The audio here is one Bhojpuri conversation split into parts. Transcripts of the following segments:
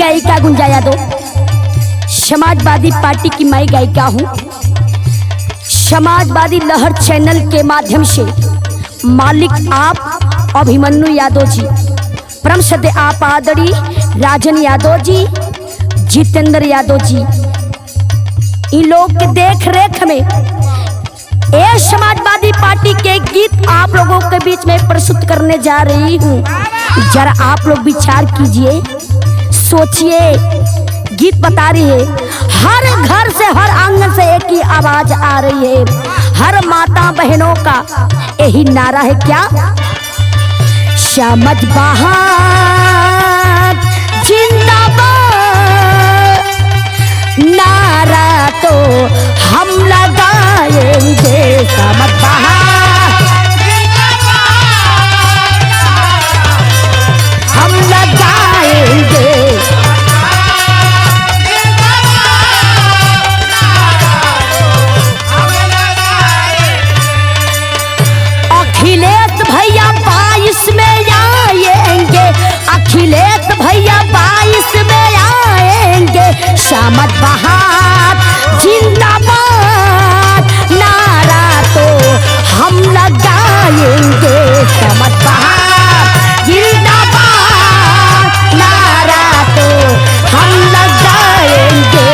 गायिका गुंजा यादव, समाजवादी पार्टी की मैं गायिका हूँ। समाजवादी लहर चैनल के माध्यम से मालिक आप अभिमन्यु यादव जी, परम सदय आप आदरी राजन यादव जी, जितेंद्र यादव जी, इन लोग के देख रेख में ये समाजवादी पार्टी के गीत आप लोगों के बीच में प्रस्तुत करने जा रही हूँ। जरा आप लोग विचार कीजिए, सोचिए। गीत बता रही है, हर घर से हर आंगन से एक ही आवाज आ रही है, हर माता बहनों का यही नारा है, क्या? समाजवाद जिंदाबाद, नारा तो हम लगाएंगे। समाजवाद हम लगाएंगे। अखिलेश भैया 22 में आएंगे, अखिलेश भैया 22 में आएंगे। समाजवाद जिंदाबाद, नारा तो हम लगाएंगे। समाजवाद जिंदाबाद, नारा तो हम लगाएंगे।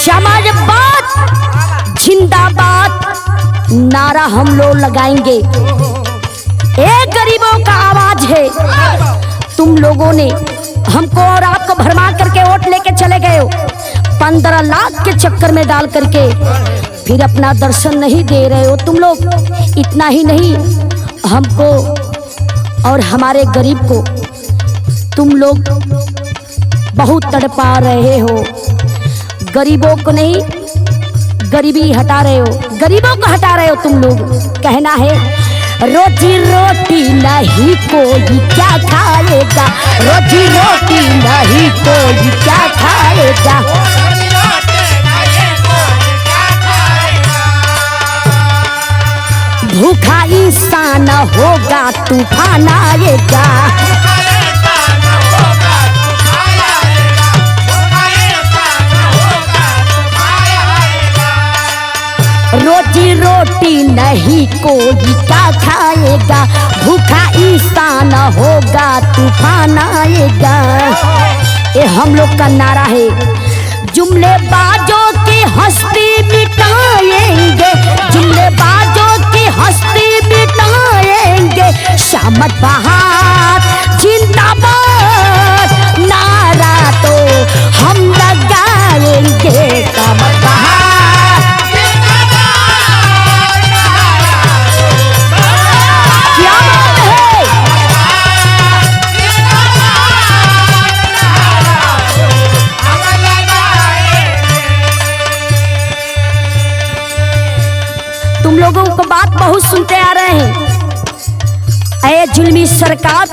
समाजवाद जिंदाबाद नारा हम लोग लगाएंगे। एक गरीबों का आवाज है। तुम लोगों ने हमको और आपको भरमा करके वोट लेके चले गए हो, 15 लाख के चक्कर में डाल करके फिर अपना दर्शन नहीं दे रहे हो तुम लोग। इतना ही नहीं, हमको और हमारे गरीब को तुम लोग बहुत तड़पा रहे हो। गरीबों को नहीं, गरीबी हटा रहे हो, गरीबों को हटा रहे हो तुम लोग। कहना है, रोजी रोटी नहीं कोई क्या खाएगा, रोजी रोटी नहीं कोई क्या खाएगा। भूखा इंसान होगा तूफान आएगा। रोजी रोटी नहीं कोई क्या खाएगा, भूखा इंसान होगा तूफान आएगा। ये हम लोग का नारा है। जुमले बाजों की हस्ती मिटाएंगे, जुमले बाजों की हस्ती मिटाएंगे। समाजवाद जिंदाबाद, नारा तो हम लगाएंगे। समाजवाद, क्या बात है? तुम लोगों को बात बहुत सुनते आ रहे हैं। अरे जुल्मी सरकार,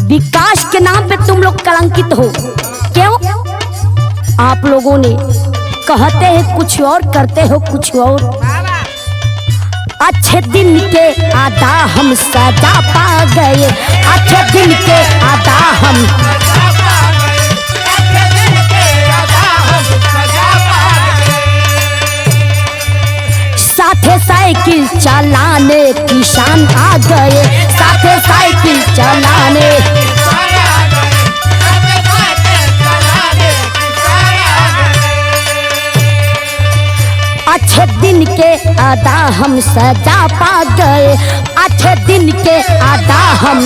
विकास के नाम पे तुम लोग कलंकित हो। क्यों? आप लोगों ने कहते हैं कुछ और, करते हो कुछ और। अच्छे दिन के आधा हम सजा पा गए, अच्छे दिन के आधा हम साथे साइकिल चलाने किसान आ गए, साथे साइकिल चलाने। अच्छे दिन के आधा हम सजा पा गए, अच्छे दिन के आधा हम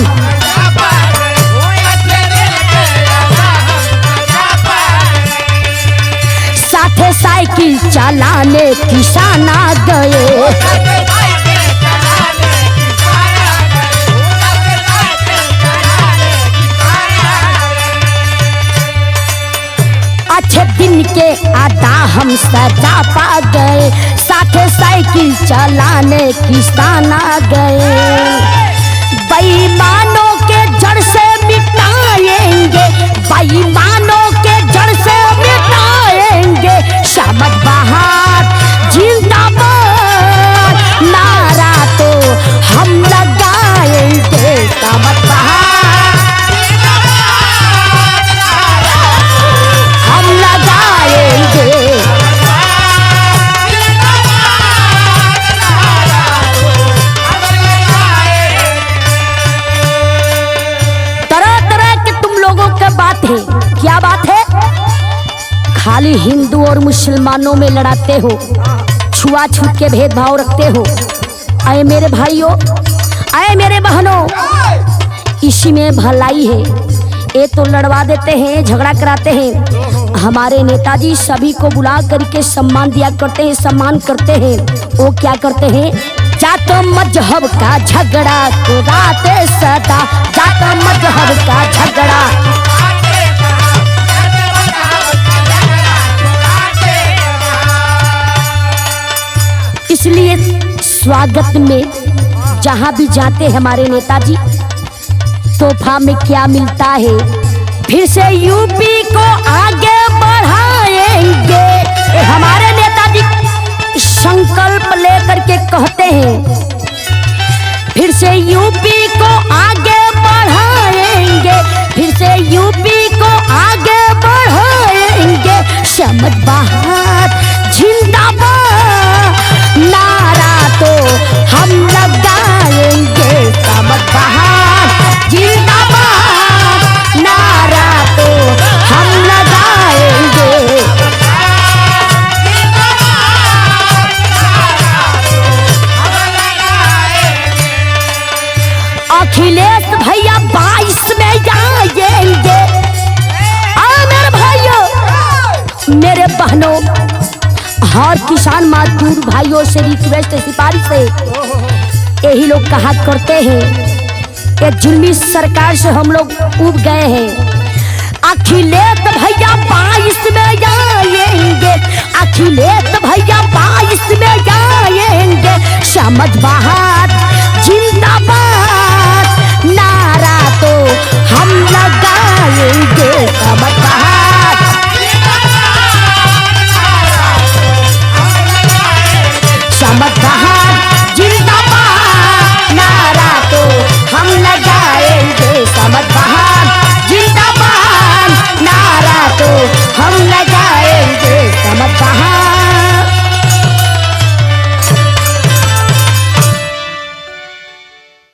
साथे साइकिल चलाने किसान आ गए। अच्छे दिन के आधा हम सजा पा गए, साथे साइकिल चलाने किसान आ गए। बेईमानों के जड़ से मिटाएंगे, बेईमानों के जड़ से मिटाएंगे। समाजवाद जिंदाबाद, बात है, क्या बात है? खाली हिंदू और मुसलमानों में लड़ाते हो, छुआछूत के भेदभाव रखते हो। आए मेरे भाइयों, आए मेरे बहनों, इसी में भलाई है। ये तो लड़वा देते हैं, झगड़ा कराते हैं। हमारे नेताजी सभी को बुला करके सम्मान दिया करते हैं, सम्मान करते हैं। वो क्या करते हैं? जात मजहब का झगड़ा कराते सदा, जात मजहब का झगड़ा। इसलिए स्वागत में जहाँ भी जाते हैं हमारे नेताजी, तोहफा में क्या मिलता है? फिर से यूपी को आगे बढ़ाएंगे। हमारे नेताजी संकल्प लेकर के कहते हैं, फिर से यूपी को आगे बढ़ाएंगे, फिर से यूपी को आगे बढ़ाएंगे। समझ बात जिंदाबाद नारा तो हम लगाएंगे। समझ बात जिंदाबाद नारा तो हम लगाएंगे। अखिलेश भैया 22 में जाएंगे। और मेरे भाइयों, मेरे बहनों, हर किसान मजदूर भाइयों से रिक्वेस्ट, सिफारिश है, यही लोग कहा करते हैं ये जुल्मी सरकार से हम लोग उब गए हैं। अखिलेश भैया 22 में जाएंगे, अखिलेश भैया 22 में जाएंगे। समझ बाहर